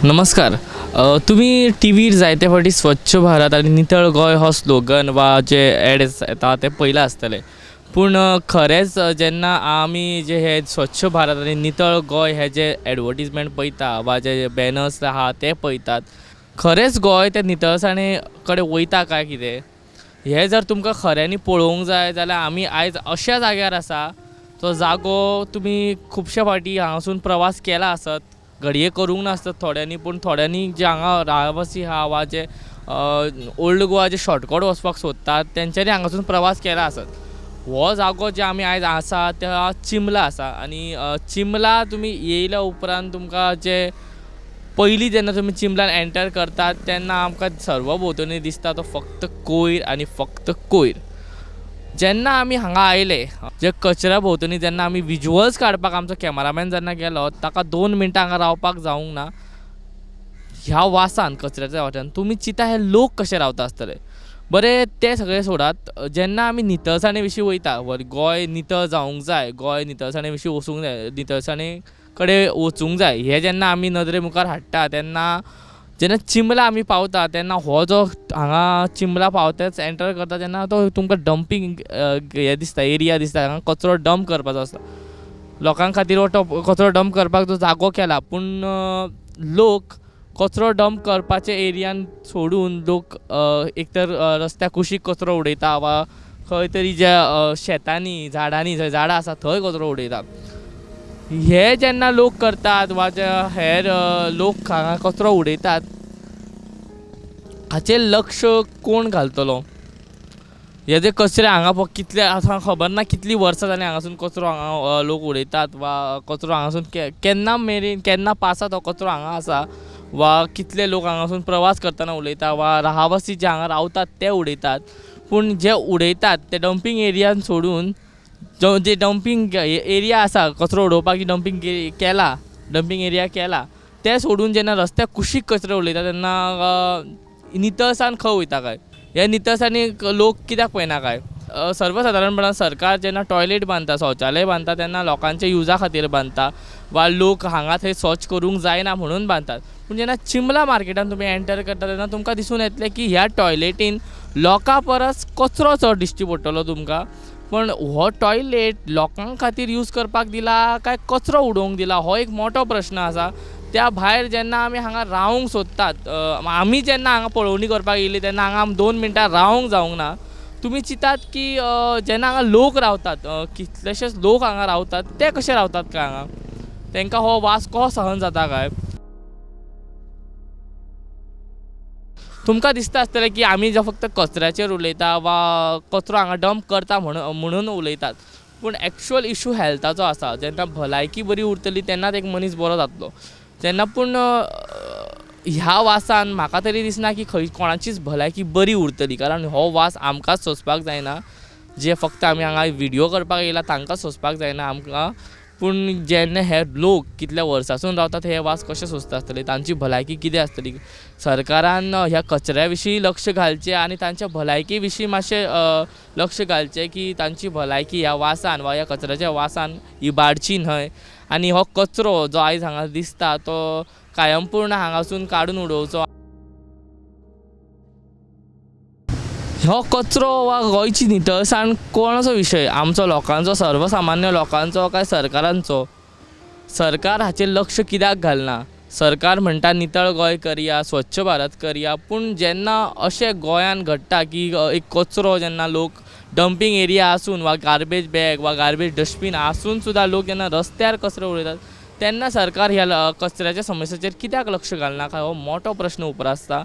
नमस्कार. तुमी टीव्हीर जायते फावटी स्वच्छ भारत आनी नितळ गोंय हो स्लोगन वा जे एड येता ते पयला आसतले, पूण खरेंच जेन्ना आमी जे हे स्वच्छ भारत आनी नितळ गोंय हे जे एडवर्टीजमेंट पळयता वा जे बॅनर्स आहा ते पळयतात, खरेंच गोंय ते नितळसाणे कडेन वयता काय कितें हें जर तुमकां खऱ्यांनी पळोवंक जाय जाल्यार आमी आयज अश्या जाग्यार आसा तो जागो तुमी खुबशे फावटी हांगासून प्रवास केला आसत, घडये करूंक नासत थोड्यांनी, पूण थोड्यांनी जे हांगा रावसी आहा वा जे ओल्ड गोवा जे शॉर्टकट वचपाक सोदतात तेंच्यांनी हांगासून प्रवास केला आसत. हो जागो जे आमी आयज आसा त्या चिंबला आसा आनी चिंबला तुमी येयल्या उपरांत तुमकां जे पयलीं जेन्ना तुमी चिंबलान एंटर करतात तेन्ना आमकां सर्व भोंवतणी दिसता तो फक्त कोयर आनी फक्त कोयर. जेन्ना आमी हांगा आयले जे कचऱ्या भोंवतणी जेन्ना आमी विजुअल्स काडपाक आमचो कॅमेरामॅन जेन्ना गेलो ताका 2 मिनटां हांगा रावपाक जावंक ना ह्या वासान, कचऱ्याच्या वासान. तुमी चिंता हे लोक कशे रावता आसतले. बरें तें सगळें सोडात, जेन्ना आमी नितळसाणे विशीं वयता, गोंय नितळ जावंक जाय, गोंय नितळसाणे विशीं वचूंक जाय, नितळसाणे कडेन वचूंक जाय हें जेन्ना आमी नदरे मुखार हाडटा तेन्ना जेन्ना चिंबला आमी पावता तेन्ना हो जो हांगा चिंबला पावताच एंटर करता तेन्ना तो तुमकां डंपींग हें दिसता, एरिया दिसता. हांगा कचरो डंप करपाचो आसता लोकां खातीर, हो कचरो डंप करपाक जो जागो केला, पूण लोक कचरो डंप करपाचे एरियान सोडून लोक एक तर रस्त्या कुशीक कचरो उडयता वा खंय तरी ज्या शेतांनी झाडांनी जंय झाडां आसा थंय कचरो उडयता. हे जेन्ना लोक करतात वा जे हेर लोक हांगा कचरो उडयतात हाचेर लक्ष कोण घालतलो? हे जे कचरे हांगा कितले आतां खबर ना कितलीं वर्सां जालीं हांगासून कचरो हांगा लोक उडयतात वा कचरो हांगासून केन्ना मेरेन केन्ना पासा तो कचरो हांगा आसा वा कितले लोक हांगासून प्रवास करतना उडयता वा राहावसी जे हांगा रावतात ते उडयतात. पूण जे उडयतात ते डंपींग एरियान सोडून जे डंपींग एरिया आसा कचरो उडोवपाक डंपींग केला, डंपींग एरिया केला ते सोडून जेन्ना रस्त्या कुशीक कचरो उडयता तेन्ना नितळसाण खंय वयता काय? हे नितळसाणीक लोक कित्याक पळयना काय? सर्वसादारणपणान सरकार जेन्ना टॉयलेट बांदता, शौचालय बांदता तेन्ना लोकांच्या युजा खातीर बांदता वा लोक हांगा थंय स्वच्छ करूंक जायना म्हणून बांदतात. पूण जेन्ना चिंबला मार्केटान तुमी एंटर करता तेन्ना तुमकां दिसून येतलें की ह्या टॉयलेटीन लोकां परस कचरो चड दिश्टी पडटलो तुमकां. पण हो टॉयलेट लोकां खातीर यूज करपाक दिला काय कचरो उडोवंक दिला हो एक मोठो प्रश्न आसा. त्या भायर जेन्ना आमी हांगा रावंक सोदतात, आमी जेन्ना हांगा पळोवणी करपाक येयली तेन्ना हांगा आमी 2 मिनटां रावंक जावंक ना. तुमी चिंतात की जेन्ना हांगा लोक रावतात, कितलेशेच लोक हांगा रावतात, ते कशे रावतात काय हांगा? तांकां हो वास कसो सहन जाता काय? तुमकां दिसता आसतलें की आमी जे फक्त कचऱ्याचेर उलयता वा कचरो हांगा डंप करता म्हणून उलयतात, पूण एक्चुअल इशू हेल्थाचो आसा. जेन्ना भलायकी बरी उरतली तेन्नाच एक मनीस बरो जातलो तेन्ना. पूण ह्या वासान म्हाका तरी दिसना की खंय कोणाचीच भलायकी बरी उरतली, कारण हो वास आमकांच सोंसपाक जायना. जे फक्त आमी हांगा व्हिडियो करपाक येयला तांकां सोंसपाक जायना आमकां, पूण जेन्ना हे लोक कितल्या वर्सांसून रावतात हे वास कशे सोंसता आसतले, तांची भलायकी कितें आसतली? सरकारान ह्या कचऱ्या विशीं लक्ष घालचें आनी तांच्या भलायकी विशीं मातशें लक्ष घालचें की तांची भलायकी ह्या वासान वा ह्या कचऱ्याच्या वासान इबाडची न्हय आनी हो कचरो जो आयज हांगा दिसता तो कायमपूर्ण हांगासून काडून उडोवचो. हो कचरो वा गोंयची नितळसाण कोणाचो विशय? आमचो लोकांचो, सर्वसामान्य लोकांचो काय सरकारांचो? सरकार हाचेर लक्ष कित्याक घालना? सरकार म्हणटा नितळ गोंय करया, स्वच्छ भारत करया, पूण जेन्ना अशें गोंयान घडटा की एक कचरो जेन्ना लोक डंपींग एरिया आसून वा गार्बेज बॅग वा गार्बेज डस्टबीन आसून सुद्दां लोक जेन्ना रस्त्यार कचरो उडयतात तेन्ना सरकार ह्या कचऱ्याच्या समस्येचेर कित्याक लक्ष घालना काय हो मोठो प्रश्न उप्रासता.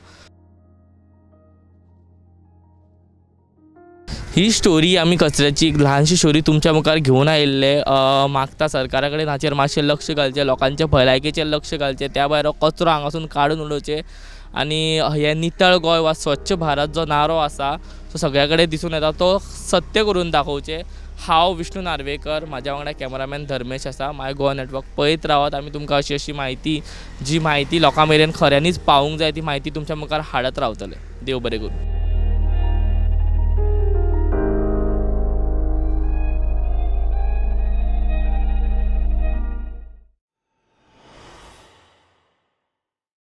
ही स्टोरी आमी कचऱ्याची एक ल्हानशी स्टोरी तुमच्या मुखार घेवन आयिल्ले. मागता सरकारा कडेन हाचेर मातशें लक्ष घालचें, लोकांच्या भलायकेचेर लक्ष घालचें, त्या भायर कचरो हांगासून काडून उडोवचें आनी हें नितळ गोंय वा स्वच्छ भारत जो नारो आसा तो सगळ्या कडेन दिसून येता तो सत्य करून दाखोवचें. हांव विष्णू नार्वेकर, म्हाज्या वांगडा कॅमेरामॅन धर्मेश आसा. माय गोवा नेटवर्क पळयत रावात. आमी तुमकां अशी अशी म्हायती, जी म्हायती लोकां मेरेन खऱ्यांनीच पावूंक जाय ती म्हायती तुमच्या मुखार हाडत रावतले. देव बरें करूं.